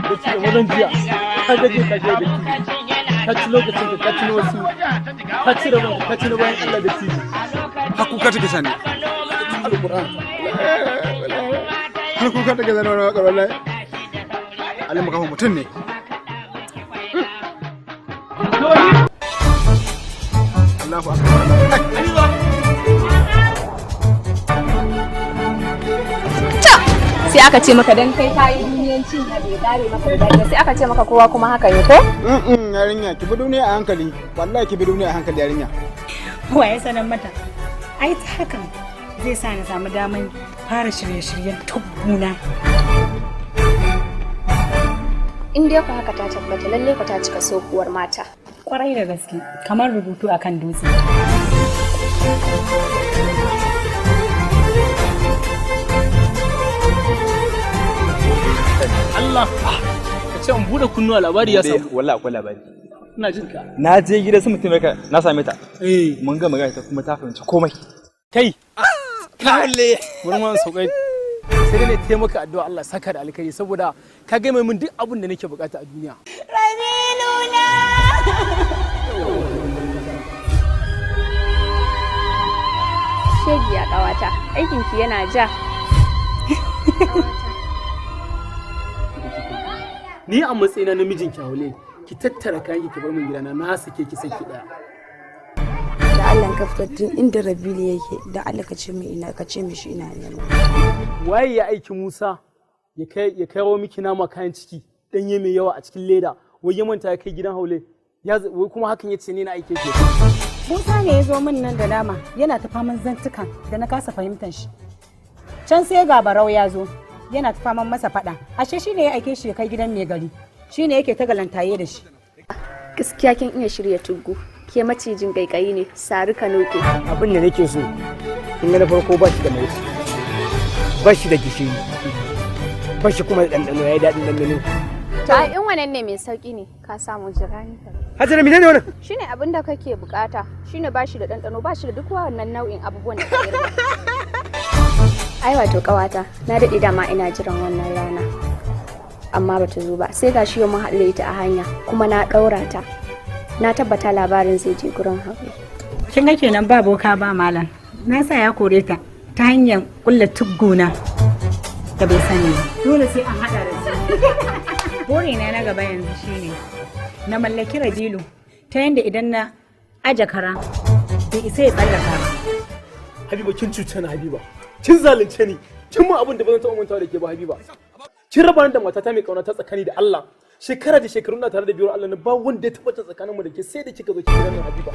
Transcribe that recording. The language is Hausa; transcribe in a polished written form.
Da ci mazan jiya. Ka gaje ka je da ci. Ka ci lokacin ka, ka ci na wasu. Ka ci rabon ka, ci na bayan Allah da ci. Har kuka take sani. Alquran. Har kuka take sani wannan waƙar wallahi. Ali Makaho mutum ne. Allahu akbar. Sai aka ce maka dan kai kayi duniyanci na bai kare maka da daɗi, sai aka ce maka kowa kuma haka ne ko? Yarinya, ki bi duniya a hankali. Wallahi ki bi duniya a hankali, yarinya. Wa ya sanar mata? Ai ta hakan zai sa na samu daman fara shirye-shiryen tubbuna. In dai ku haka ta tabbata, lalle ku ta cika sokuwar mata. Kwarai da gaske, kamar rubutu akan dutse. Allah, ka ce in bude kunnuwa, labari ya samu. Wallahi akwai labari. Ina jin ka. Na je gidan su mutum ka na same ta. Eh. Mun ga magana ta kuma ta fahimci komai. Kai. Kalle. Wurin wannan sauƙai. Sai dai na taimaka addu'a, Allah saka da alkhairi, saboda ka ga min duk abin da nake bukata a duniya. Rabiluna! Shegiya ƙawata, aikinki yana ja. Ni a matsayina na mijin kyawule, ki tattara kayan ki bar min gidana, na sake ki saki daya. Da Allah ka fitar tun inda Rabilu yake, da Allah ka ce min ina, ka ce mishi ina nema. Waye ya aiki Musa ya kai ya kawo miki nama kayan ciki danye mai yawa a cikin leda, wai ya manta ya kai gidan haule ya, wai kuma hakan ya ce ni na aike shi? Musa ne ya zo min nan da nama, yana ta faman zantukan da na kasa fahimtar shi. Can sai ga Barau ya zo yana ta faman masa faɗa. Ashe shi ne ya aike shi ya kai gidan mai gari. Shi ne yake ta galantaye da shi. Gaskiya kin iya shirya tuggu. Ke macijin kaikayi ne, sari ka noke. Abin da nake so, kin ga na farko ba shi da mai, ba shi da gishiri, ba shi kuma da ɗanɗano, ya yi daɗin ɗanɗano. To ai in wannan ne mai sauki ne, ka samu jira ni. Hajara, mene ne wannan? Shine abin da kake bukata, shine ba shi da ɗanɗano, ba shi da duk wannan nau'in abubuwan da ka irga. Ai wato ƙawata, na daɗe dama ina jiran wannan rana. Amma bata zo ba, sai gashi yau mun haɗu da ita a hanya, kuma na ɗaura ta. Na tabbata labarin zai je gurin haure. Kin ga kenan ba boka ba malam. Na sa ya kore ta ta hanyar kulla tugguna da bai sani ba. Dole sai an haɗa da su. Burina na gaba yanzu shine na mallaki Rabilu ta yanda idan na aje kara bai isa ya tsallaka ba. Habiba, kin cuce ni Habiba. Kin zalunce ni. Kin mun abin da ba zan taɓa mantawa da ke ba, Habiba. Kin raba ni da matata mai kauna ta tsakani da Allah. Shekara da shekaru na tare da biyar Allah na ba wanda ya taɓa tsakaninmu da ke sai da kika zo ki gidan nan, Habiba.